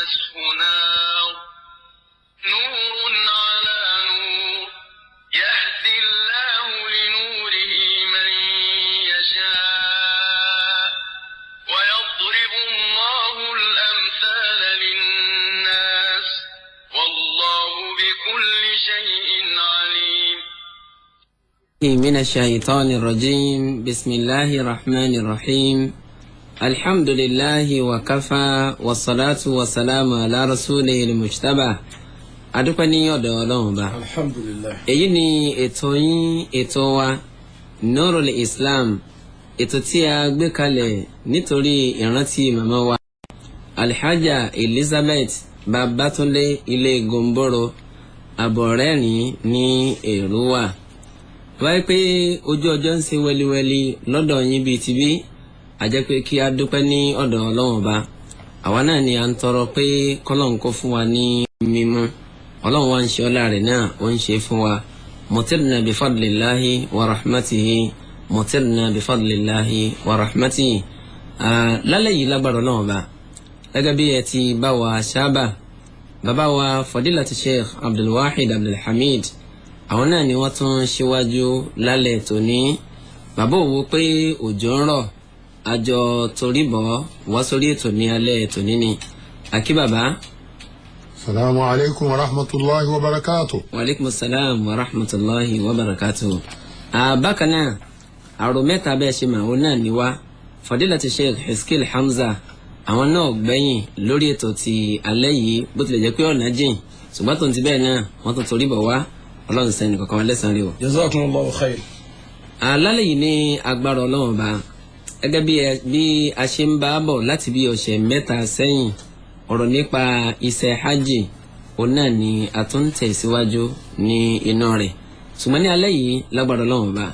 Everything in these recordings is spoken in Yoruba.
تمسسه نار نور على نور يهدي الله لنوره من يشاء ويضرب الله الأمثال للناس والله بكل شيء عليم. من الشيطان الرجيم. بسم الله الرحمن الرحيم. الحمد لله وكفى والصلاة والسلام على رسوله المجتبى. Adúpẹ́ ní ọ̀dọ̀ Ọlọ́run Ọba. Alhamdulillah. Èyí ni ètò yín, ètò wa, Nurul Islam, ètò tí a gbé kalẹ̀ nítorí ìrántí màmá wa Alhaja Elizabeth Babatunde Ilé Gomboro Àbọ̀rẹ́rìn ní Èrúwà. Wáyé pé ojú ọjọ́ ń ṣe wẹ́líwẹ́lí lọ́dọ̀ yín bíi tibí, àjẹ́ pé kí a dúpẹ́ ní ọ̀dọ̀ Ọlọ́run Ọba. Àwa náà ni à ń tọrọ pé kọ́lọ́n kó fún wa ní mímú. Ọlọ́run wa ń ṣe ọlá rẹ̀ náà, ó ń ṣe fún wa. Mutirna bifadlillahi wa rahmatihi, mutirna bifadlillahi wa rahmatihi. Lálẹ́ yìí, lágbára Ọlọ́run Ọba, gẹ́gẹ́ bí ẹ ti bá wa ṣáàbà, bàbá wa Fadilati Sheikh Abdulwahid Abdulhamid, àwọn náà ni wọ́n tún ṣíwájú lálẹ́ tòní. Bàbá òwò pé òjò ń rọ̀, àjọ torí bọ̀ wá sórí ètò ní alẹ́ tòní ni àkí bàbá. Salamu alaykum wa rahmatulahi wa barakatu. Wa aleykum salaam wa rahmatulahi wa barakatu. Bákan náà, àrò mẹ́ta bẹ́ẹ̀ ṣe mà ó náà ní wá, Fadilati Sheikh Hiskil Hamza, àwọn náà gbẹ̀yìn lórí ètò ti alẹ́ yìí. Bó tilẹ̀ jẹ́ pé ọ̀nà jìn, ṣùgbọ́n tó ń ti bẹ́ẹ̀ náà, wọ́n tún torí bọ̀ wá. Ọlọ́run sẹ́ni kọ̀ọ̀kan wa lẹ́sàn-án rí o. Jazakumullahu khair. Alálẹ̀ yìí, ní agbára Ọlọ́run Ọba, gẹ́gẹ́ bí a ṣe ń bá a bọ̀ láti bí ọ̀sẹ̀ 3 sẹ́yìn, ọ̀rọ̀ nípa iṣẹ́ hajj, òun náà ni a tún ń tẹ̀síwájú ní inú rẹ̀. Ṣùgbọ́n ní alẹ́ yìí, lágbára Ọlọ́run Ọba,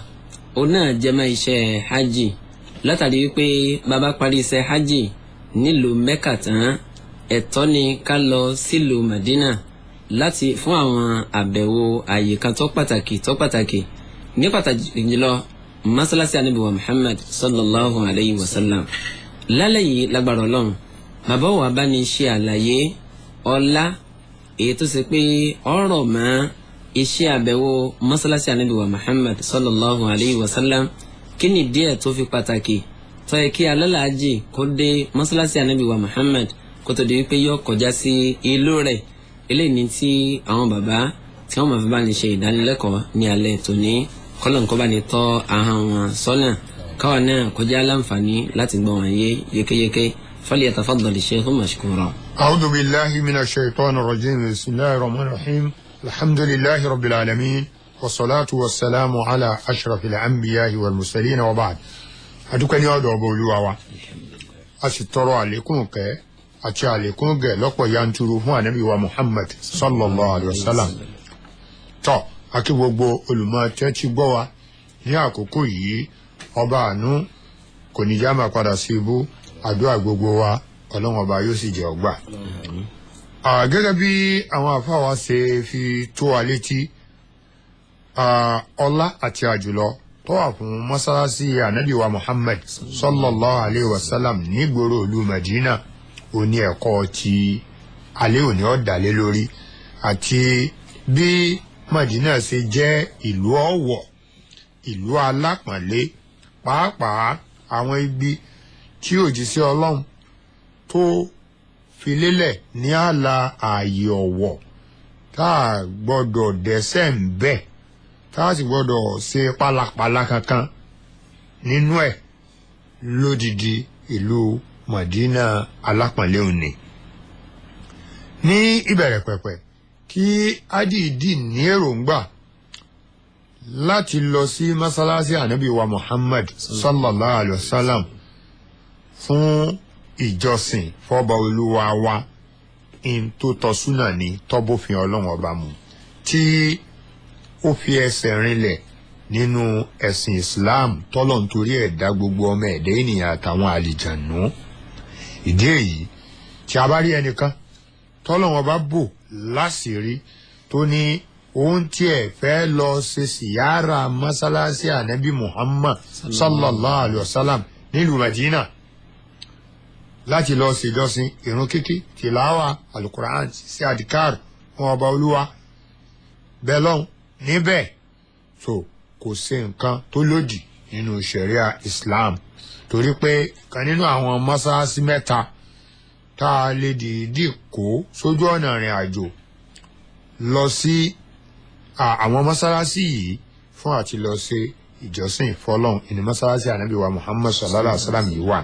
òun náà jẹ́ mọ́ iṣẹ́ hajj, látàrí wípé bàbá parí iṣẹ́ hajj nílùú Mẹ́kà tán, ẹ̀tọ́ ni ká lọ sílùú Madina láti fún àwọn àbẹ̀wò àyè kan tó pàtàkì tó pàtàkì, ní pàtàkì jùlọ masalasi Ànábì wa Muhammad sallallahu alayhi wa sallam. Lálẹ́ yìí, lágbára Ọlọ́run, bàbá wa bá ní ṣe àlàyé ọlá èyí tó ṣe pé ọ̀rọ̀ mọ́ iṣẹ́ àbẹ̀wò masalasi Ànábì wa Muhammad sallallahu alayhi wa sallam. Kí ni díẹ̀ tó fi pàtàkì tó yẹ kí alálàájì kó dé masalasi Ànábì wa Muhammad kó tó di wípé yọ kọjá sí ìlú rẹ̀? Eléyìí ní tí àwọn bàbá tí wọ́n máa fi bá ní ṣe ìdánilẹ́kọ̀ọ́ ní alẹ́ tòní. Kọ́lọ̀ nǹkan bá ní tọ́ ahọ́n wọn sọ́nà, káwa náà kọjá láǹfààní láti gbọ́ wọn yé yékéyéké. Falyatafaddal shaykhu mashkura. أعوذ بالله من الشيطان الرجيم. بسم الله الرحمن الرحيم. الحمد لله رب العالمين والصلاة والسلام على أشرف الأنبياء والمرسلين وبعد. Adúpẹ́ ní ọ̀dọ̀ ọba Olúwa wa, a sì tọrọ àlékún kẹ́ àti àlékún gẹ̀ lọ́pọ̀ yanturu fún Ànábì wa Muhammad sallallahu alayhi wa sallam. Tọ́ akí gbogbo olùmọ̀ tẹ́tí gbọ́ wa ní àkókò yìí. Ọba àánú kò ní já máa padà sí ibú. Àdúrà gbogbo wa, Ọlọ́run Ọba yóò sì jẹ́ ọgbà. Gẹ́gẹ́ bí àwọn àfáà wa ṣe fi tó wa létí, ọlá àti àjùlọ tó wà fún mọ́sálásí Ànábì wa Muhammad sallallahu alayhi wa sallam nígboro ìlú Madina, òní ẹ̀kọ́ ti alẹ́ òní ọ̀dàlẹ́ lórí, àti bí Madina ṣe jẹ́ ìlú ọ̀wọ̀, ìlú alápọ̀nlé, pàápàá àwọn ibi tí òjíṣẹ́ Ọlọ́run tó fi lélẹ̀ ní ààlà ààyè ọ̀wọ̀ tá a gbọ́dọ̀ dẹ́ṣẹ̀ ń bẹ̀, tá a sì gbọ́dọ̀ ṣe pálapàla kankan nínú ẹ̀ lódìdí ìlú Madina alápọ̀nlé òní. Ní ìbẹ̀rẹ̀ pẹ̀pẹ̀, kí ádìdì ní èròǹgbà láti lọ sí mọ́sálásí Ànábì wa Muhammad sallallahu alayhi wa sallam fún ìjọsìn fọba Olúwa wa, in tó tọ́ súnà ní tọ́bófin Ọlọ́run Ọba mu, tí ó fi ẹsẹ̀ rinlẹ̀ nínú ẹ̀sìn Islam tọ́lọ̀ nítorí ẹ̀dá gbogbo ọmọ ẹ̀dá ènìyàn àtàwọn àlìjànú. Ìdí èyí, tí a bá rí ẹnìkan tọ́lọ̀ wọn bá bò láṣìírí tó ní òun tiẹ̀ fẹ́ lọ ṣe síyára mọ́sálásí Ànábì Muhammad sallallahu alayhi wa sallam nílùú Madina. láti lọ ṣèjọsìn ìrun kíkí, tìláwà alukur'an, sí adikar fún ọba olúwa bẹ́ẹ̀ lọ́hùn níbẹ̀. So kò sí nǹkan tó lòdì nínú ṣẹ̀ríà Islam, torí pé kan nínú àwọn mọ́sáàsì mẹ́ta tá a lè dìídì kó sójú ọ̀nà ìrìn àjò lọ sí àwọn mọ́sálásí yìí fún àti lọ ṣe ìjọsìn fọlọ́hún ìní mọ́sálásí ànábì wa Muhammad sallallahu alaihi wa sallam yìí wà.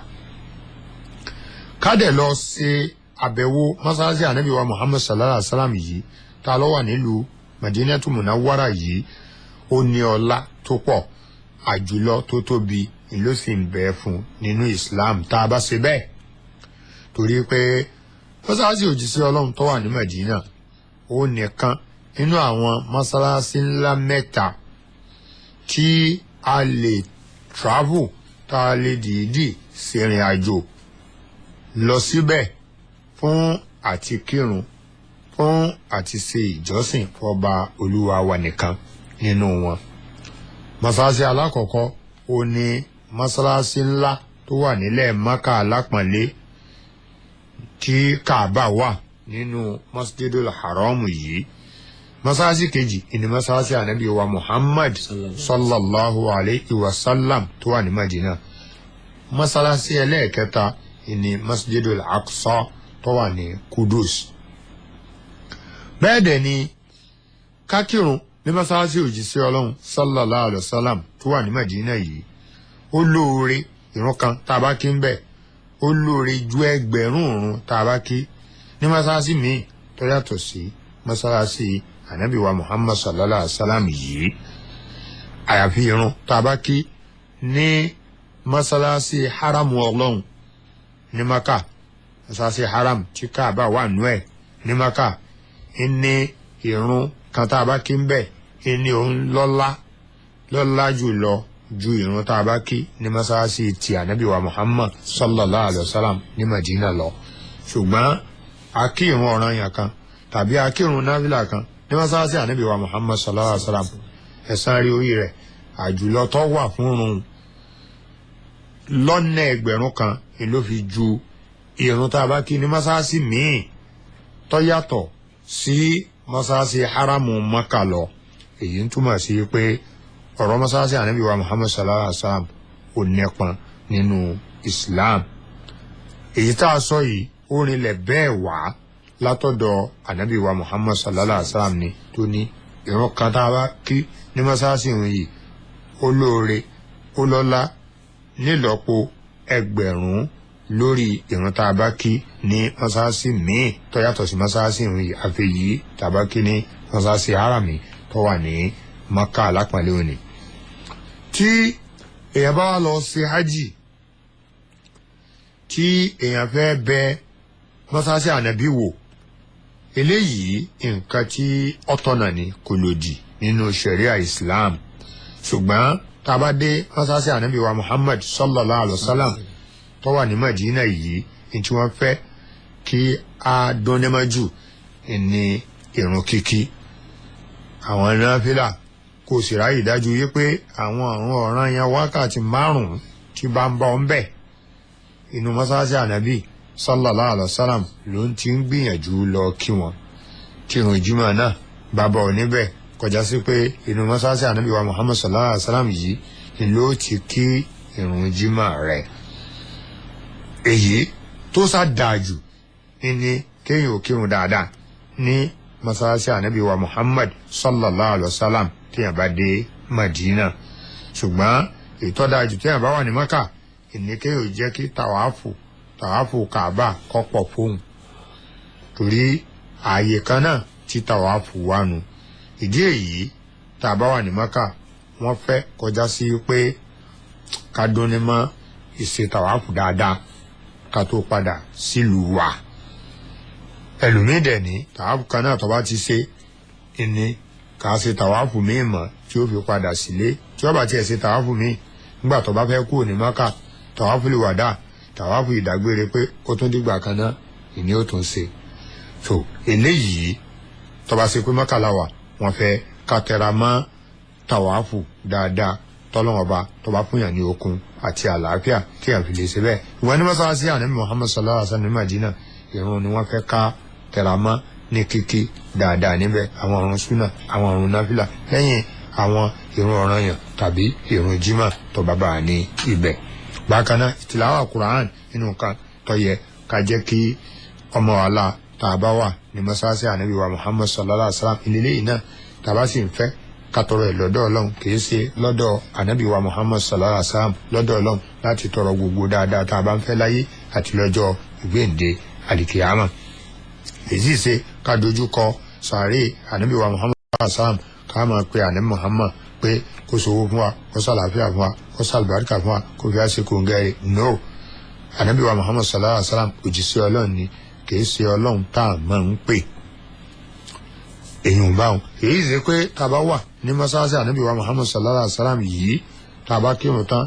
Kádẹ̀ lọ ṣe àbẹ̀wò mọ́sálásí ànábì wa Muhammad sallallahu alaihi wa sallam yìí tá a lọ wà nílùú Madinatu Munawwara yìí, ó ní ọlá tó pọ̀, àjùlọ tó tóbi ló sì ń bẹ fún nínú Islam tá a bá ṣe bẹ́ẹ̀, torí pé mọ́sálásí òjíṣẹ́ Ọlọ́run tó wà ní Madina ó nìkan nínú àwọn mọ́sálásí ńlá mẹ́ta tí a lè travel, tá a lè dìídì ṣèrìn àjò lọ síbẹ̀ fún àti kírun, fún àti ṣe ìjọsìn fọba olúwa wa nìkan nínú wọn. Mọ́sálásí alákọ̀ọ́kọ́ ó ní mọ́sálásí ńlá tó wà nílẹ̀ Maka alápọ̀nlé tí Kaaba wà nínú Masjidul Haram yìí. Mọ́sálásí kejì ìní mọ́sálásí ànábì wa Muhammad sallallahu alayhi wa sallam tó wà ní Madina. Mọ́sálásí ẹlẹ́ẹ̀kẹta ìní Masjidul Aqsa tó wà ní Kudus. Bẹ́ẹ̀ dẹ̀ ni kákírun ní mọ́sálásí òjíṣẹ́ Ọlọ́run sallallahu alayhi wa sallam tó wà ní Madina yìí, ó lóore ìrun kan tá a bá kí ń bẹ̀, ó lóore ju ẹgbẹ̀rún ìrun tá a bá kí ní mọ́sálásí míì tó yàtọ̀ sí mọ́sálásí ànábì wa Muhammad sallallahu alayhi wa sallam yìí. Àyàfi ìrun tá a bá kí ní mọ́sálásí haramu Ọlọ́run ní Maka, mọ́sálásí haram tí Kaaba wà nú ẹ̀ ní Maka, ní ìrun kan tá a bá kí ń bẹ̀ ní òun lọ́lá lọ́lá jùlọ ju ìrun tá a bá kí ní mọ́sálásí ti ànábì wa Muhammad sallallahu alayhi wa sallam ní Madina lọ. Ṣùgbọ́n a kí ìrun ọ̀ranyàn kan tàbí a kí ìrun náfìlà kan ní mọ́sálásí ànábì wa Muhammad sallallahu alayhi wa sallam, ẹ̀san rí orí rẹ̀ àjùlọ tó wà fún ìrun lọ́nà ẹgbẹ̀rún kan ló fi ju ìrun tá a bá kí ní mọ́sálásí míì tó yàtọ̀ sí mọ́sálásí haramu Maka lọ. Èyí ń túmọ̀ sí pé ọ̀rọ̀ mọ́sálásí ànábì wa Muhammad sallallahu alayhi wa sallam ò nípọn nínú Islam. Èyí tá a sọ yìí ó rinlẹ̀ bẹ́ẹ̀ wá látọ̀dọ̀ ànábì wa Muhammad sallallahu alayhi wa sallam ni tó ní ìrun kan tá a bá kí ní mọ́sálásí ìrun yìí ó lóore ó lọ́lá nílọ́po ẹgbẹ̀rún lórí ìrun tá a bá kí ní mọ́sálásí míì tó yàtọ̀ sí mọ́sálásí ìrun yìí, àfi yìí tá a bá kí ní mọ́sálásí harami tó wà ní Maka alápọ̀nlé òní. Tí èèyàn bá wá lọ ṣe hajj, tí èèyàn fẹ́ bẹ mọ́sálásí ànábì wò, eléyìí nǹkan tí ọ̀tọ̀nà ni, kò lòdì nínú ṣẹ̀ríà Islam. Ṣùgbọ́n tá a bá dé mọ́sálásí ànábì wa Muhammad sallallahu alayhi wa sallam tó wà ní Madina yìí, ní tí wọ́n fẹ́ kí a dúnnímọ́jù ní ìrun kíkí, àwọn náfìlà, kò sì ráyè dájú yí pé àwọn àrùn ọ̀ràn yẹn wákàtí márùn-ún tí bá ń bọ̀ ń bẹ̀ inú mọ́sálásí ànábì sallallahu alayhi wa sallam ló ń ti ń gbìyànjú lọ kí wọn. Kírun jímọ̀ náà bàbá ò níbẹ̀ kọjá sí pé inú mọ́sálásí ànábì wa Muhammad sallallahu alayhi wa sallam yìí ni ló ti kí ìrun jímọ̀ rẹ̀. Èyí tó sá dáa jù ní kéèyàn ò kírun dáadáa ní mọ́sálásí ànábì wa Muhammad sallallahu alayhi wa sallam téèyàn bá dé Madina. Ṣùgbọ́n ìtọ́dájú téèyàn bá wà ní Maka, ìní kéèyàn ò jẹ́ kí tàwáfù Kaaba kó pọ̀ fóun, torí ààyè kan náà tí tàwáfù wà nù. Ìdí èyí tá a bá wà ní Maka, wọ́n fẹ́ kọjá sí pé ká dúnni mọ́ ìṣe tàwáfù dáadáa ká tó padà sílùú wa. Ẹlòmíì dẹ̀ ní tàwáfù kan náà tó bá ti ṣe ìní kà á ṣe tàwáfù míì mọ́ tí ó fi padà sílé. Tí ó bá tiẹ̀ ṣe tàwáfù míì nígbà tó bá fẹ́ kúrò ní Maka, tàwáfù lè wàdà, tàwáfù ìdágbére pé ó tún dìgbà kan náà ìní ó tún ṣe. So eléyìí tó bá ṣe pé Maka la wà, wọ́n fẹ́ ká tẹra mọ́ tàwáfù dáadáa. tọ́lọ́wọ́n ọba tó bá fún yàn ní okun àti àlàáfíà tí yàn fi lè ṣe bẹ́ẹ̀. Ìwọ ní mọ́sálásí ànábì Muhammad sallallahu alaihi wasallam ní Madina, ìrun ni wọ́n fẹ́ ká tẹra mọ́ ní kíkí dáadáa níbẹ̀, àwọn ìrun súnà, àwọn ìrun náfìlà, lẹ́yìn àwọn ìrun ọ̀ranyàn tàbí ìrun jímà tó bá bá ní ibẹ̀. Bákan náà, ìtìláwà Quran nínú kan tó yẹ ká jẹ́ kí ọmọ wàhálà tá a bá wà ní mọ́sálásí ànábì wa Muhammad sallallahu alaihi wasallam ìlélẹ́ yìí náà tá a bá sì ń fẹ́ ká tọrọ ẹ̀ lọ́dọ̀ Ọlọ́run, kìí ṣe lọ́dọ̀ ànábì wa Muhammad sallallahu alaihi wasallam, lọ́dọ̀ Ọlọ́run láti tọrọ gbogbo dáadáa tá a bá ń fẹ́ láyé àti lọ́jọ́ ìgbéǹde àlìkìyàmà. Èyí ṣe ká dojú kọ sàárè ànábì wa Muhammad sallallahu alaihi wasallam, ká máa pe ànábì Muhammad pé kó sowó fún wa, kó sàlàáfíà fún wa, kó sàlùbáríkà fún wa, kó fi àṣẹ kòǹgẹ́rẹ́. No, ànábì wa Muhammad sallallahu alaihi wasallam òjíṣẹ́ Ọlọ́run ni, kìí ṣe Ọlọ́run tá a máa ń pè. Èyàn báwọn èyí ṣe pé tá a bá wà ní mọ́sáàsì ànábì wa Muhammad sallallahu alaihi wasallam yìí, tá a bá kírun tán,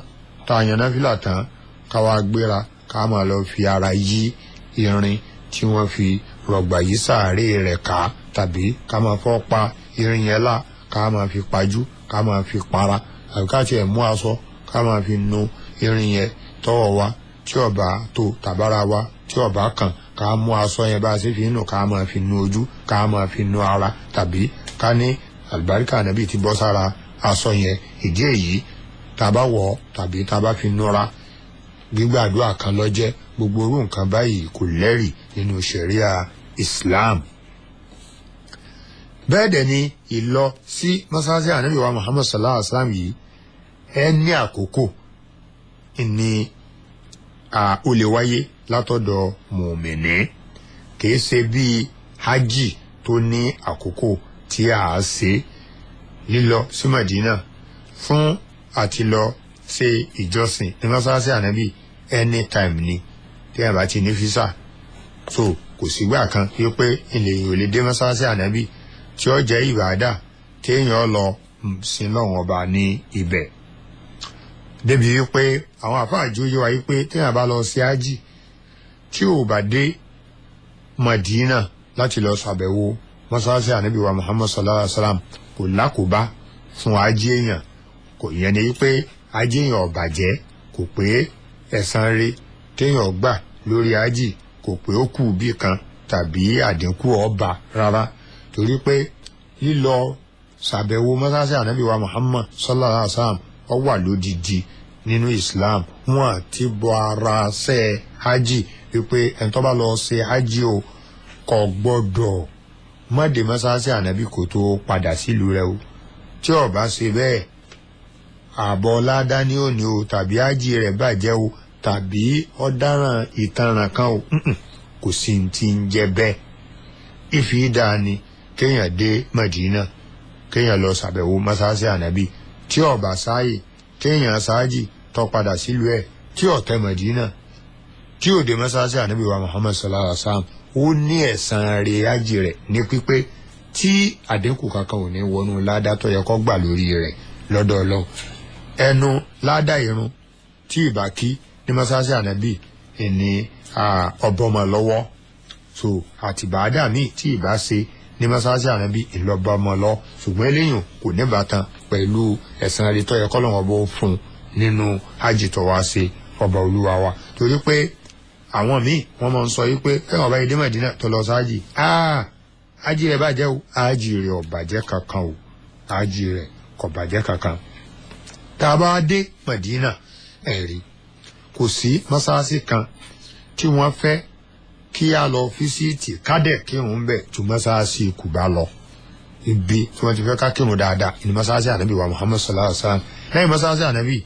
tá a yan náfìlà tán, ká wá gbéra ká máa lọ fi ara yí irin tí wọ́n fi rọ̀gbà yí sàárè rẹ̀ ká, tàbí ká máa fọ́ pa irin yẹn lá, ká máa fi pajú, ká máa fi para, àbí ká tiẹ̀ mú aṣọ ká máa fi nu irin yẹn tọwọ́ wa tí ó bá tó tàbára wa tí ó bá kàn, ká mú aṣọ yẹn bá a ṣe fi nù, ká máa fi nu ojú, ká máa fi nu ara, tàbí ká ní àlùbáríkà ànábì ti bọ́ sára aṣọ yẹn. Ìdí èyí tá a bá wọ̀ tàbí tá a bá fi núra, gbígbàdúrà kan ló jẹ́. Gbogbo orú nǹkan báyìí kò lẹ́rìí nínú ṣẹ̀ríà Islam. Bẹ́ẹ̀ dẹ̀ ni ìlọ sí mọ́sálásí ànábì wa Muhammad sallallahu alaihi wa sallam yìí, ẹ ní àkókò ní ó lè wáyé látọ̀dọ̀ mùmìnì, kìí ṣe bíi hajj tó ní àkókò tí a ṣe. Lílọ sí Madina fún àti lọ ṣe ìjọsìn ní mọ́sálásí ànábì anytime ni tí a bá ti ní físà. So kò sígbà kan wípé ilé yìí ò lè dé mọ́sálásí ànábì tí ó jẹ́ ìbàdà téèyàn lọ sin lọ́wọ́n ọba ní ibẹ̀. Débi wípé àwọn àfáàjú yé wa wípé téèyàn bá lọ sí ájì tí ò bá dé Madina láti lọ ṣàbẹ̀wò mọ́sálásí ànábì wa Muhammad sallallahu alaihi wa sallam, kò lákòbá fún ájì èèyàn. Kò yẹn ni wípé ájì èèyàn ò bàjẹ́, kò pé ẹ̀san rẹ̀ téèyàn gbà lórí ájì kò pé ó kù bí kan tàbí àdínkù ọba rárá, torí pé lílọ ṣàbẹ̀wò mọ́sálásí ànábì wa Muhammad sallallahu alaihi wa sallam ó wà lódìdí nínú Islam. Wọn àti bọ ara ṣe hajj wípé ẹni tó bá lọ ṣe hajj o kò gbọ́dọ̀ má dé mọ́sálásí ànábì kó tó padà sílùú rẹ̀ o. Tí ó bá ṣe bẹ́ẹ̀, àbọ̀ ládá ní òní o, tàbí hajj rẹ̀ bàjẹ́ o, tàbí ọ̀daràn ìtanràn kan o, kò sí ti ń jẹ bẹ́ẹ̀. Ìfi dáa ni kéèyàn dé Madina, kéèyàn lọ ṣàbẹ̀wò mọ́sálásí ànábì. Tí ó bá sáàyè kéèyàn sáájì tó padà sílùú ẹ̀, tí ó tẹ Madina, tí ó dé mọ́sálásí ànábì wa Muhammad sallallahu alaihi wa sallam, ó ní ẹ̀san rẹ̀ ájì rẹ̀ ní pípé, tí àdínkù kankan ò ní wọnú ládá tó yẹ kó gbà lórí rẹ̀ lọ́dọ̀ Ọlọ́run. Ẹnu ládá irun tí ìbá kí ní mọ́sálásí ànábì ní ọbọ̀mọ lọ́wọ́, so àtìbáadà míì tí ìbá ṣe ní mọ́sálásí ànábì ìlọ́bọmọ lọ, ṣùgbọ́n eléyìn kò ní bàtàn pẹ̀lú ẹ̀san rẹ̀ tó yẹ kọ́lọ́wọ́n bó fún nínú hajj tó wá ṣe ọba olúwa wa. Torí pé àwọn míì wọ́n máa ń sọ yìí pé kẹ́hìn ọba ìdí Mẹ̀dínà tó lọ sáájì, hajj rẹ̀ bàjẹ́ o, hajj rẹ̀ ò bàjẹ́ kankan o, hajj rẹ̀ kò bàjẹ́ kankan. Tá a bá dé Mẹ̀dínà, ẹ̀rí kò sí mọ́sálásí kan tí wọ́n fẹ́ kí a lọ físíìtì kádẹ̀ kírun bẹ̀ ju mọ́sálásí Kùbá lọ. Ibi tí wọ́n ti fẹ́ ká kírun dáadáa ní mọ́sálásí ànábì wa Muhammad sallallahu alaihi wa sallam. Lẹ́yìn mọ́sálásí ànábì,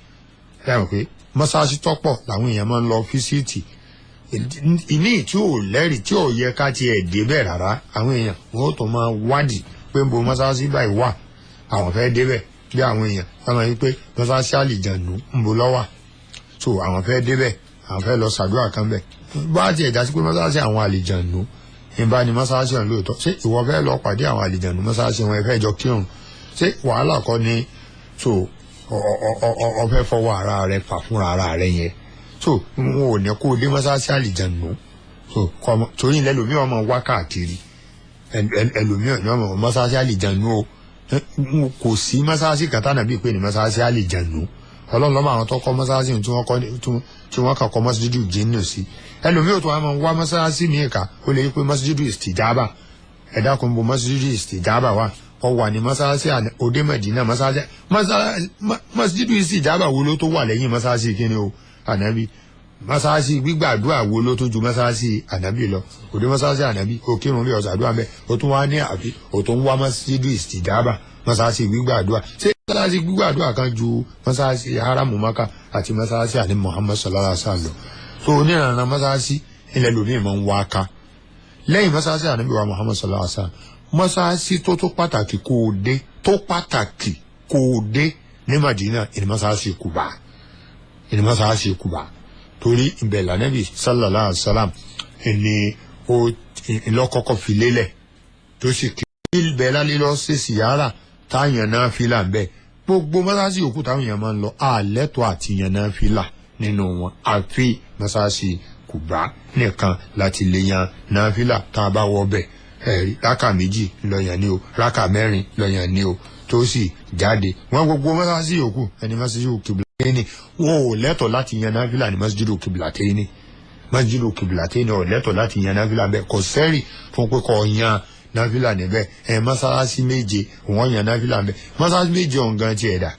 lẹ́yìn pé mọ́sálásí tọ́pọ̀ làwọn èèyàn máa ń lọ físíìtì. Ìní tí ò lẹ́rìí tí ò yẹ ká tiẹ̀ dé bẹ́ẹ̀ rárá, àwọn èèyàn wọ́n tó máa wádìí pé ń bo mọ́sálásí báyìí wà, àwọn fẹ́ débẹ̀. Bí àwọn èèyàn wọ́n máa ń pé mọ́sálásí àlìjànú ń bo lọ́wà, so àwọn fẹ́ débẹ̀, àwọn fẹ́ lọ ṣàdúrà kan bẹ̀. Bá tiẹ̀ já sí pé mọ́sálásí àwọn àlìjànú ìbá ni mọ́sálásí ọ̀hún lóòótọ́, ṣé ìwọ fẹ́ lọ pàdé àwọn àlìjànú mọ́sálásí wọn, ẹ fẹ́ jọ kírun, ṣé wàhálà kọ́ ni? So ọ fẹ́ fọwọ́ ara rẹ fà fúnra ara rẹ yẹn. So wọn ò ní kó o dé mọ́sálásí àlìjànú. So torí ẹlòmíì ọmọ wá káàkiri, ẹlòmíì ọmọ mọ́sálásí àlìjànú o, Kò sí mọ́sáàsì kan tánàbí pé ní mọ́sáàsì àlìjànú. Ọlọ́run lọ́mọ àwọn tó kọ́ mọ́sáàsì tí wọ́n kọ́ tí wọ́n kà kọ́ mọ́sídìdù jínú sí. Ẹlòmíì tó wà máa ń wá mọ́sáàsì míì ká, ó lè pé mọ́sídìdù ìstìjábà. Ẹ̀dá kan bo mọ́sídìdù ìstìjábà wà, ọ wà ní mọ́sáàsì òde Mẹ̀dínà. Mọ́sídìdù ìstìjábà wo ló tó wà lẹ́yìn mọ́sáàsì kíni o ànábì? Mọ́sáàsì gbígbàdúrà wo ló tó ju mọ́sáàsì ànábì lọ? Òde mọ́sáàsì ànábì, òkèrún bí ọ̀sàdúrà mẹ́, o tún wá ní àbí o tún wá mọ́sídìdù ìstìjábà, mọ́sáàsì gbígbàdúrà. Ṣé mọ́sáàsì gbígbàdúrà kan ju mọ́sáàsì haramu Maka àti mọ́sáàsì àní Muhammad sallallahu alaihi wasallam? Tó oníranran mọ́sáàsì ilẹ̀ lómi máa ń wá ká lẹ́yìn mọ́sáàsì ànábì wa Muhammad sallallahu alaihi wasallam. Mọ́sáàsì tó pàtàkì kó o dé, tó pàtàkì kó o dé ní Madina, ìní mọ́sáàsì Kuba, ìní mọ́sáàsì Kuba, torí ibẹ̀ lànàbì sallallahu alaihi wasallam ẹni ó ìlọ́kọ́kọ́ fi lélẹ̀ tó sì kí ibẹ̀ lálẹ́ lọ sí síyára táyàn náà fìlà ń bẹ. Gbogbo mọ́sáàsì yòókù táwọn èèyàn máa ń lọ, àlẹ́tọ̀ àti yàn náà fìlà nínú wọn, àfi mọ́sáàsì Kùbá nìkan láti lè yan náà fìlà. Tá a bá wọ bẹ̀, ẹ̀rí rákà 2 lọ́yàn ní o, rákà 4 lọ́yàn ní o, tó sì jáde. Wọn gbogbo mọ́sáàsì yòókù ẹni mọ́sáàsì Kìbìlátẹ́ẹ̀nì, wọn ò lẹ́tọ̀ láti yan náà fìlà ní mọ́sáàsì Kìbìlátẹ́ẹ̀nì. Mọ́sáàsì Kìbìlátẹ́ẹ̀nì ò lẹ́tọ̀ láti yan náà fìlà bẹ́ẹ̀. Kò sẹ́rì fún pé kò yan náfìlà níbẹ̀. Ẹ mọ́sálásí 7 wọ́n yan náfìlà níbẹ̀. Mọ́sálásí 7 ọ̀ngàn tiẹ̀ dà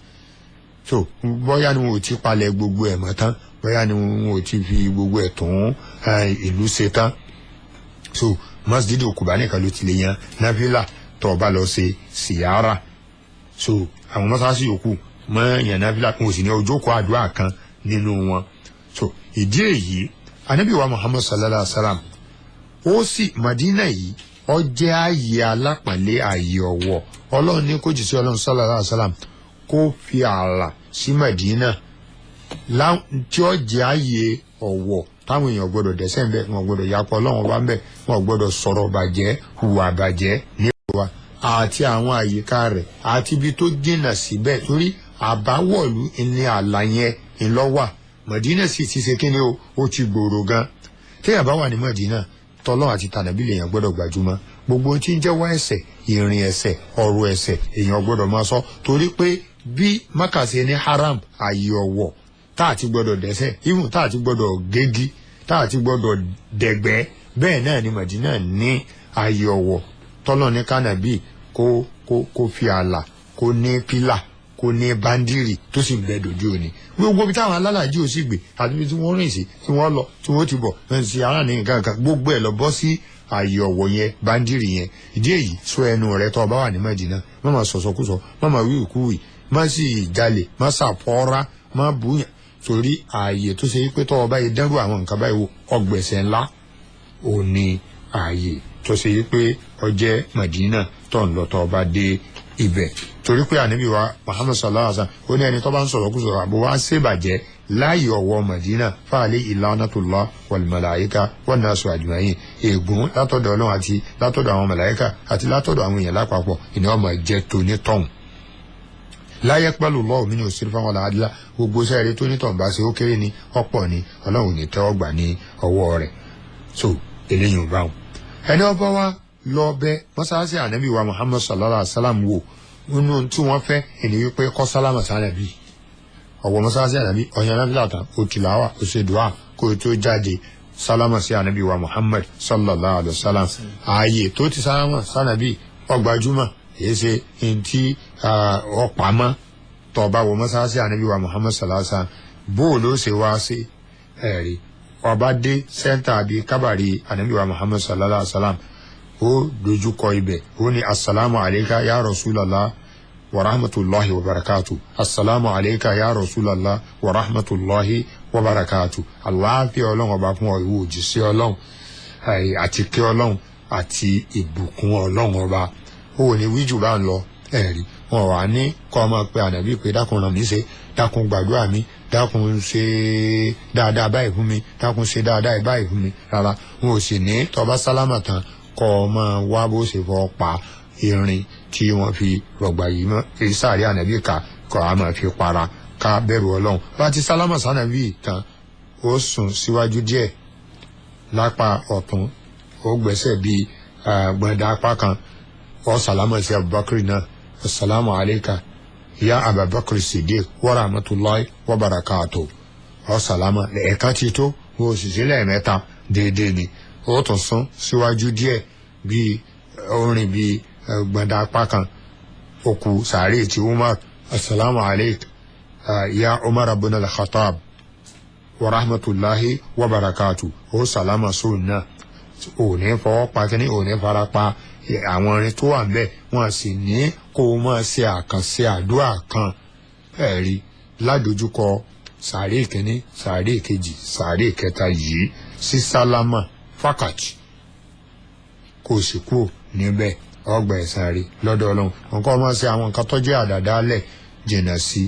so bóyá ni wọn ò ti palẹ̀ gbogbo ẹ̀ mọ́ tán, bóyá ni wọn ò ti fi gbogbo ẹ̀ tún ìlú ṣe tán. So masjidu Kuba nìkan ló ti lè yan náfìlà tó o bá lọ ṣe síyára. So àwọn mọ́sálásí yòókù mọ́ yan náfìlà, wọn ò sì ní ojókòó àdúrà kan nínú wọn. So ìdí èyí, Ànábì wa Muhammad sallallahu alaihi wa sallam ó sì Madina yìí, ó jẹ́ ààyè alápọ̀nlé, ààyè ọ̀wọ̀. Ọlọ́run ní kó jù sí Ọlọ́run sallallahu alaihi wasallam kó fi ààlà sí Mẹ̀dínà tí ó jẹ́ ààyè ọ̀wọ̀ táwọn èèyàn gbọ́dọ̀ dẹ́ṣẹ̀ ń bẹ̀, wọn gbọ́dọ̀ yapọ̀ Ọlọ́run bá ń bẹ̀, wọn gbọ́dọ̀ sọ̀rọ̀ bàjẹ́, hùwà bàjẹ́ nípa wa àti àwọn àyíká rẹ̀ àti ibi tó jìnnà síbẹ̀, torí àbáwọ̀lú ní ààlà yẹn ńlọ́wà. Mẹ̀dínà sì ti ṣe kíni o, ó ti gbòòrò gan. Téèyàn bá wà ní Mẹ̀dínà, tọlọ́run àti tànàbí lèèyàn gbọ́dọ̀ gbajúmọ̀. Gbogbo tí ń jẹ́wọ́ ẹ̀ṣẹ̀, ìrìn ẹ̀ṣẹ̀, ọ̀rọ̀ ẹ̀ṣẹ̀, èèyàn gbọ́dọ̀ máa sọ, torí pé bí Mákà ṣe ní haram, ààyè ọ̀wọ̀ tá àti gbọ́dọ̀ dẹ́ṣẹ̀, even tá àti gbọ́dọ̀ gégi, tá àti gbọ́dọ̀ dẹ̀gbẹ́, bẹ́ẹ̀ náà ni Mẹ̀dínà ní ààyè ọ̀wọ̀ tọlọ́run ní kànàbí kó fi ààlà, kó ní pílà, kó ní báńdìrì tó sì bẹ dojú òní. Gbogbo ibi táwọn alálàájì ò sì gbé àti ibi tí wọ́n rìn sí, tí wọ́n lọ, tí wọ́n ti bọ̀ sí ara ní nǹkan kan, gbogbo ẹ̀ lọ bọ́ sí ààyè ọ̀wọ̀ yẹn, báńdìrì yẹn. Ìdí èyí, sọ ẹnu rẹ tó o bá wà ní Mẹ́dínà, má má sọ̀sọ̀kúsọ, má má wíwìkúwì, má sì jalè, má ṣàfọ́ra, má búyàn, torí ààyè tó ṣe pé tó o bá yẹ dẹ́rù àwọn nǹkan báyìí wò, ọgbẹ̀sẹ̀ ńlá ò ní ààyè tó ṣe pé ó jẹ́ Mẹ́dínà tó ń lọ tó o bá dé ibẹ̀. Torí pé ànábì wa Muhammad sallallahu alaihi wasallam ó ní ẹni tó bá ń sọ̀rọ̀ kú sọ̀rọ̀ àbò wá ṣèbàjẹ́ láàyè ọ̀wọ́ Madina, fáàlì ìlànàtúlá wal màláíkà wan nasu ajma'in, ègún látọ̀dọ̀ Ọlọ́run àti látọ̀dọ̀ àwọn màláíkà àti látọ̀dọ̀ àwọn èèyàn lápapọ̀ ìní ọmọ jẹ́ tóní tọ̀hún. Láyé pẹ̀lú lọ́wọ́ mi ní òsèré fáwọn aláàdúrà, gbogbo sẹ́ẹ̀rẹ́ tó ní tọ̀hún bá ṣe ó kéré ni ọ̀pọ̀ ni Ọlọ́run ní tẹ́wọ́ gbà ní ọwọ́ rẹ̀. So eléyìí ò bá wọn. Ẹni ọba wa lọ bẹ mọ́sálásí ànábì wa Muhammad sallallahu alaihi wasallam wò, nínú tí wọ́n fẹ́ ẹni wípé kọ́ sálámà sánàbí ọ̀wọ́ mọ́sálásí ànábì, ọ̀yàn náfìlà tán, ó tìláwà, ó ṣe dùá kó tó jáde, sálámà sí ànábì wa Muhammad sallallahu alaihi wasallam. Ààyè tó ti sálámà sánàbí ọgbàjúmọ̀, èyí ṣe ntí ọ̀pamọ́ tó bá wọ mọ́sálásí ànábì wa Muhammad sallallahu alaihi wasallam. Bó ló ṣe wá sí ẹ̀rí ọba dé sẹ́ńtà àbí kábàrí ànábì wa Muhammad sallallahu alaihi wasallam, ó dojúkọ ibẹ̀, ó ní asalaamu alayka ya rasulallah wa rahmatulahi wa barakatu, asalaamu alayka ya rasulallah wa rahmatulahi wa barakatu. Àlàáfíà Ọlọ́run ọba fún ọ, ìwọ òjíṣẹ́ Ọlọ́run, àti kí Ọlọ́run àti ìbùkún Ọlọ́run ọba. Ó ní wíjù bá ń lọ ẹ̀rí wọn wà ní kọ́ ọmọ pé ànábì pé dákun ràn mí ṣe, dákun gbàdúrà mi, dákun ṣe dáadáa báyìí fún mi, dákun ṣe dáadáa báyìí fún mi. Rárá, wọn ò sì ní tó bá sálámà tán kọ́ ọ máa wá bó ṣe fọ́ pa irin tí wọ́n fi rọ̀gbà yìí mọ́ ìsàrí ànábì ká kọ́ a máa fi para. Ká bẹ̀rù Ọlọ́run. Bá ti sálámà sànàbì tán, ó sùn síwájú díẹ̀ lápá ọ̀tún, ó gbẹ́sẹ̀ bíi gbọ̀ndà apá kan, ó sálámà sí Abubakar náà. Assalamu alayka ya Abubakar Siddiq wa rahmatulahi wa barakatuh. Ọ sàlámà ẹ̀ka ti tó, o sì sí lẹ́ẹ̀mẹ́ta déédéé ni. Ó tún sún síwájú díẹ̀ bíi orin bíi gbọ̀ndà apá kan, òkú sàárè ti Umar. Assalamu alayka ya Umar ibn al-Khattab wa rahmatulahi wa barakatuh. Ó sàlámà sóun náà, ò ní fọwọ́ pa kínní, ò ní fara pa àwọn orin tó wà ńbẹ̀. Wọ́n sì ní kó o máa ṣe àkànṣe àdúrà kan ẹ̀rí ládojúkọ sàárè kínní, sàárè kejì, sàárè kẹta yìí sí sálámà fákàtì, kò sì kú níbẹ̀, ọgbà ẹ̀san rí lọ́dọ̀ Ọlọ́run. Nǹkan ọmọ ṣe àwọn nǹkan tó jẹ́ àdàdálẹ̀, jìnnà sí,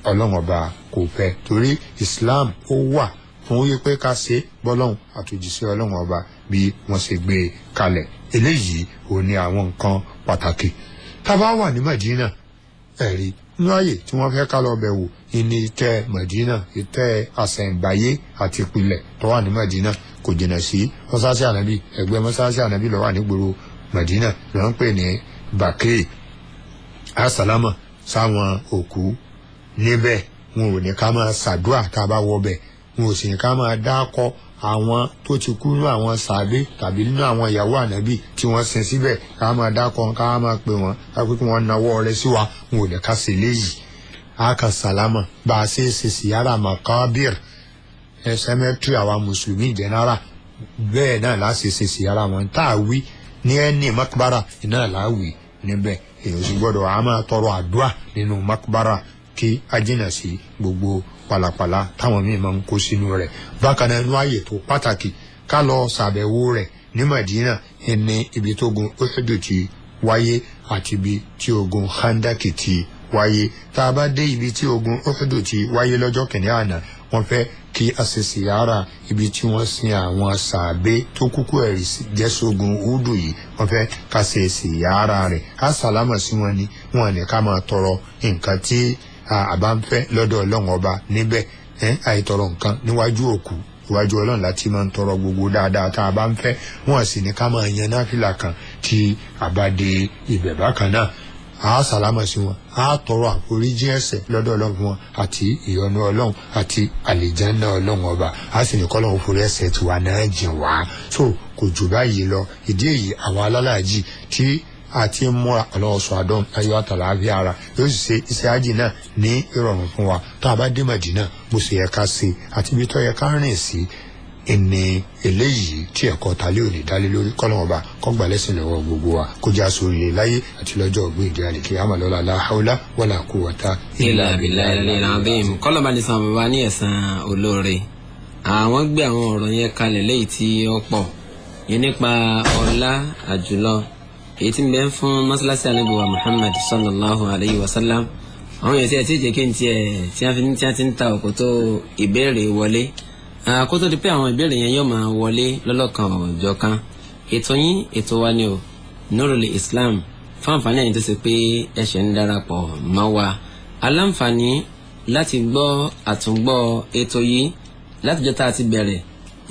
Ọlọ́run ọba kò fẹ́, torí Islam ó wà fún wípé ká ṣe bọ́lọ́hún àtòjíṣẹ́ Ọlọ́run ọba bí wọ́n ṣe gbé e kalẹ̀. Eléyìí ò ní àwọn nǹkan pàtàkì. Tá a bá wà ní Madina, ẹ̀rí nínú ààyè tí wọ́n fẹ́ ká lọ bẹ̀ wò ní ìtẹ́ Madina, ìtẹ́ àṣẹ̀ǹbáyé àti ìpìlẹ̀ tó wà ní Madina, kò jìnnà sí mọ́sáàsì ànábì. Ẹgbẹ́ mọ́sáàsì ànábì ló wà nígboro Madina, ló ń pè ní Bàkè. Àsàlámà sáwọn òkú níbẹ̀, wọn ò ní ká máa ṣàdúrà tá a bá wọ bẹ̀, wọn ò sì ní ká máa dákọ àwọn tó ti kú nínú àwọn sàbẹ tàbí nínú àwọn ìyàwó ànábì tí wọ́n sin síbẹ̀, ká máa dákọ, ká máa pè wọ́n, ká pé kí wọ́n nawọ́ rẹ sí wa. Wọn ò ní ká ṣe léyìí. A kà sàlámà bá a ṣe é ṣe síyára makabir ẹsẹmẹtì àwa mùsùlùmí jẹnara, bẹ́ẹ̀ náà láti ṣe síyára wọn tá a wí ní ẹni makbara náà láwì níbẹ̀. Èyí sì gbọ́dọ̀ a máa tọrọ àdúrà nínú makbara, kí a jìnà sí gbogbo pàlàpàlà táwọn míì máa ń kó sínú rẹ̀. Bákan náà, inú ààyè tó pàtàkì ká lọ ṣàbẹ̀wò rẹ̀ ní Madina ní ibi tó gun Uhudu ti wáyé àti ibi tí ogun Khandaki ti wáyé. Tá a bá dé ibi tí ogun Uhudu ti wáyé lọ́jọ́ kìnìún àná, wọ́n fẹ́ kí a ṣe síyára ibi tí wọ́n sin àwọn sàbẹ tó kúkú ẹ̀rí jẹ́sógun Uhudu yìí. Wọ́n fẹ́ ká ṣe síyára rẹ̀, á sàlámà sí wọn ni. Wọn ní ká máa tọrọ nǹkan tí àbá ń fẹ́ lọ́dọ̀ Ọlọ́run ọba níbẹ̀. Àìtọrọ nǹkan níwájú òkú, iwájú Ọlọ́run láti máa ń tọrọ gbogbo dáadáa tá a bá ń fẹ́. Wọ́n sì ní ká máa yan náfìlà kan tí a bá dé ibẹ̀. Bákan náà, a sàlámà sí wọn, a tọrọ àforíjì ẹ̀ṣẹ̀ lọ́dọ̀ Ọlọ́run fún wọn àti ìyọ́nú Ọlọ́run àti àlìjánnà Ọlọ́run ọba, a sì ní kọ́lọ́run forí ẹ̀ṣẹ̀ tiwa náà jìn wá. So kò jù báyìí lọ. Ìdí èyí, àwọn alálàájì tí àti múra, Ọlọ́run sọ àdán ayọ̀ àtàlàáfíà ara, yóò sì ṣe iṣẹ́ ájì náà ní ìrọ̀rùn fún wa. Tá a bá dé Màdínà, bó ṣe yẹ ká ṣe àti ibi tó yẹ ká rìn sí ìní eléyìí tí ẹ̀kọ́ talé òní dálé lórí. Kọ́lọ́wọ́n ọba kọ́gbà lẹ́sìn lọ́wọ́ gbogbo wa, kó já sórí láyé àti lọ́jọ́ ògbé ìdí àlèkè àmàlọ́lá la hawla wala quwwata illa billahi al-azim. Kọ́lọ́ba ní san bàbá ní ẹ̀san olóore. Àwọn gbé àwọn ọ̀rọ̀ yẹn kalẹ̀ léyìí tí ó pọ̀ yẹn nípa ọlá àjùlọ èyí tí ń bẹ fún mọ́sálásí ànábì wa Muhammad sallallahu alayhi wa sallam. Àwọn yẹn tí ẹ ti jẹ́ kí n tiẹ̀ tí a fi tí a ti ń ta òkòtó ìbéèrè wọlé, kó tó di pé àwọn ìbéèrè yẹn yóò máa wọlé lọ́lọ́kan ọ̀jọ̀kan. Ètò yín, ètò wa ni o, Nurul Islam. Fún àǹfààní ẹ̀yin tó ṣe pé ẹ̀ṣẹ̀ ń darapọ̀ mọ́ wa, aláǹfààní láti gbọ́ àtúngbọ́ ètò yìí látijọ́ tá a ti bẹ̀rẹ̀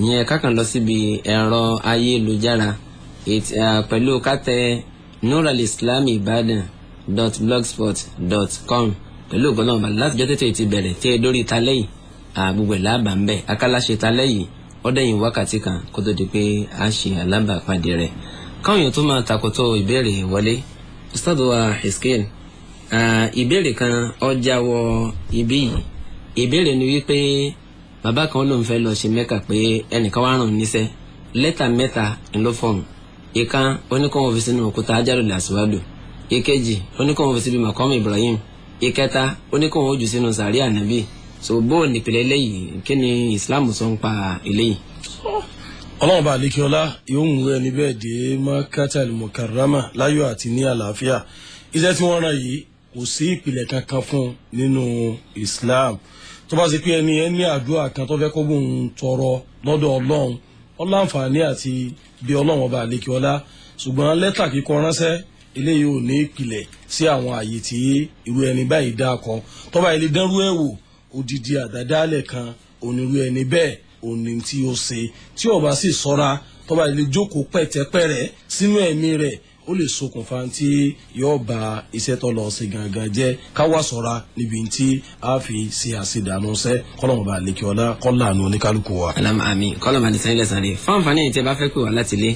ìyẹn, kákan lọ síbi ẹ̀rọ ayélujára pẹ̀lú kátẹ nuralislamIbadan.blogspot.com. Pẹ̀lú ògbọ́n náà, látijọ́ tètè ti bẹ̀rẹ̀ tí ẹ dórí talẹ́ yìí, gbogbo ẹ̀ láàbà ń bẹ̀. Akálàṣe talẹ́ yìí, ó dẹ̀yìn wákàtí kan kó tó di pé a ṣe alábàápàdé rẹ̀. Káwọn èèyàn tó máa takoto ìbéèrè wọlé, Ustad wa Hiskel, ìbéèrè kan ọjà wọ ibí yìí. Ìbéèrè ni wípé bàbá kan ló ń fẹ́ lọ ṣe Mẹ́kà, pé ẹnìkan wá ràn níṣẹ́ lẹ́tà mẹ́ta ńlọ fọ́ọ̀mù. Ìkan oníkóhun fi sínú òkúta Hajarul Aswadu, ìkejì oníkóhun fi síbi Maqam Ibrahim, ìkẹta oníkóhun ojú sínú sàríà nàbí. So bó nípìnlẹ̀ eléyìí, kí ni Islam sọ ń pa eléyìí? Ọlọ́run bá àlékiọlá yóò mú ẹni bẹ́ẹ̀ dé Makatal Mukarrama láyọ̀ àti ní àlàáfíà. Iṣẹ́ tí wọ́n rán yìí, kò sí ìpìlẹ̀ kankan fún nínú Islam. Tó bá ṣe pé ẹni ẹ ní àdúrà kan tó fẹ́ kó bóun tọrọ lọ́dọ̀ Ọlọ́run, ó láǹfààní àti bí Ọlọ́run ọba àlékiọlá. Ṣùgbọ́n lẹ́tà kíkọ ránṣẹ́ eléyìí ò ní ìpìlẹ̀ sí àwọn àyè tí irú ẹni báyìí dákọ. Tó bá ilé dánrú ẹ̀ wò, odidi àdádálẹ̀ kan onírú ẹni bẹ́ẹ̀ òní tí ó ṣe. Tí ó bá sì sọ́ra, tó bá ilé jókòó pẹ̀tẹ́pẹ̀rẹ́ sínú ẹ̀mí rẹ̀, ó lè ṣokùnfà tí yóò ba iṣẹ́ tó lọ sí gangan jẹ́. Káwá ṣọ́ra níbi tí a fi ṣe àṣedànù ṣẹ́, kọ́lọ́mù bá lè kí ọlá kọ́lá àánú oníkálukú wa. Alam ami kọ́lọ́mù àti sẹ́yìn lẹ́sàn-án rẹ̀ fún àǹfààní yìí tí ẹ bá fẹ́ pè wá láti lé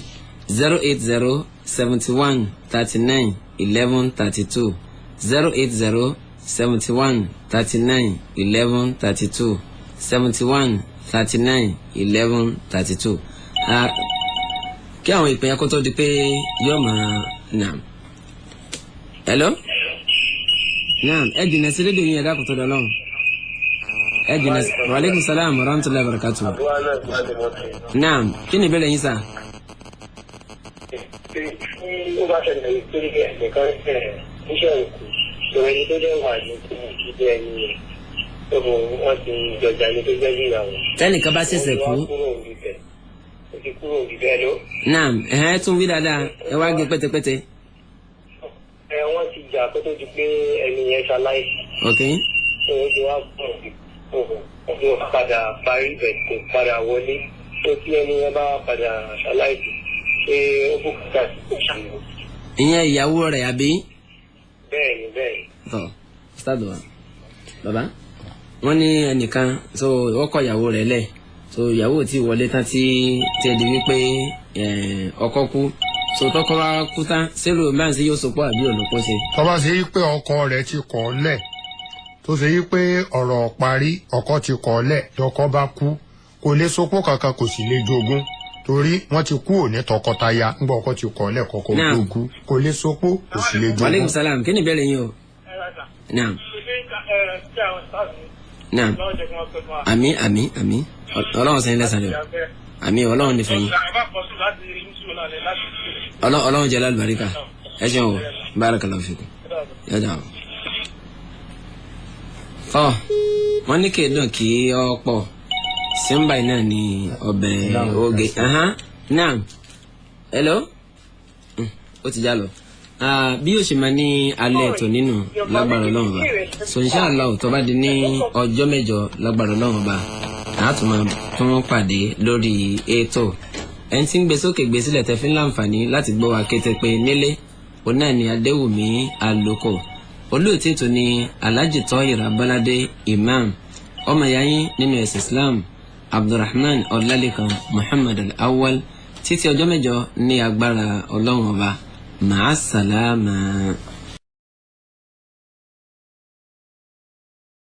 080 71 39 11 32, 080 71 39 11 32, 71 39 11 32. Kí àwọn ìpín yẹn kó tó di pé yóò máa nà. Hello? Naam, ẹ jìnnà sí rédíò yín, ẹ dákun tó dọ̀lọ́hùn. Ẹ jìnnà sí. Wa aleykum salaam wa rahmatulahi wa barakatuh. Naam, kí ni ìbéèrè yín sà? Tí ó bá ṣẹlẹ̀ pé ẹnìkan iṣẹ́ òkú ìṣòro ẹni tó jẹ́ wà ní ilé ẹni yẹn tó bò wọ́n ti jọjà ní tó jẹ́ ìyàwó. Tẹ́nìkan bá ṣẹ̀ṣẹ̀ kú. Ó ti kúrò níbẹ̀ ló. Naam, ẹ̀hẹ́n tún wí dáadáa, ẹ wá gé pẹ́tẹpẹ́tẹ. Ẹ wọ́n ti jà kó tó di pé ẹni yẹn ṣaláìsí. Ok. Tó o ti wá kúrò ó ti wá padà parí ibẹ̀ kò padà wọlé, tó tí ẹni yẹn bá padà ṣaláìsí, ṣé ó bùkátà sí ìṣàlùwò? Ìyẹn ìyàwó rẹ̀ àbí? Bẹ́ẹ̀ni bẹ́ẹ̀ni. Tọ́ start wa. Bàbá, wọ́n ní ẹnìkan so ó kọ ìyàwó rẹ̀ lẹ̀, so ìyàwó tí wọlé tán tí tí ẹ di wípé ọkọ kú, so tọkọ wa kú tán, sẹ́rù báyìí sí yóò sopọ̀ àbí òlòpọ̀ ṣe. Tó bá ṣe yí pé ọkọ rẹ̀ ti kọ̀ ọ́ lẹ̀, tó ṣe yí pé ọ̀rọ̀ parí, ọkọ ti kọ̀ ọ́ lẹ̀, tọkọ bá kú, kò lè sopọ̀ kankan, kò sì lè jogún, torí wọ́n ti kú òní tọkọtaya ńgbà ọkọ ti kọ̀ ọ́ lẹ̀ kọ́kọ́ tó kú, kò lè sopọ̀, kò sì lè jogún. Waaleykum salaam, kí ni ìbéèrè yín o? Naam. Naam. Àmín àmín àmín, Ọlọ́run sẹ́yìn lẹ́sàn-án rẹ̀, àmín, Ọlọ́run nífẹ̀ẹ́ yín, Ọlọ́run jẹ́ lálùbáríkà, ẹ ṣeun o, barakallahu fikum, yọjà o. Ọ wọ́n ní kí dùn kí ọ pọ̀ símbà náà ní ọbẹ̀ oge. Naam, hello, ó ti já lọ. Bí yóò ṣe máa ní alẹ́ ètò nínú lágbára Ọlọ́run ba, so inshallah tó bá di ní ọjọ́ mẹ́jọ lágbára Ọlọ́run ba, àá tún máa tún pàdé lórí ètò. Ẹni tí ń gbé sókè gbé sílẹ̀ tẹ́ fi ń láǹfààní láti gbọ́ wa kété pé nílé òun náà ni Adéwùmí Àlòkò, olóòtú ètò ni Alhaji Toyir Abolade Imam, ọmọ ìyá yín nínú ẹ̀sìn Islam Abdulrahman Ọlálékan Muhammad Al-Awwal, títí ọjọ́ mẹ́jọ ní agbára Ọlọ́run ọba. Màá sàlámà.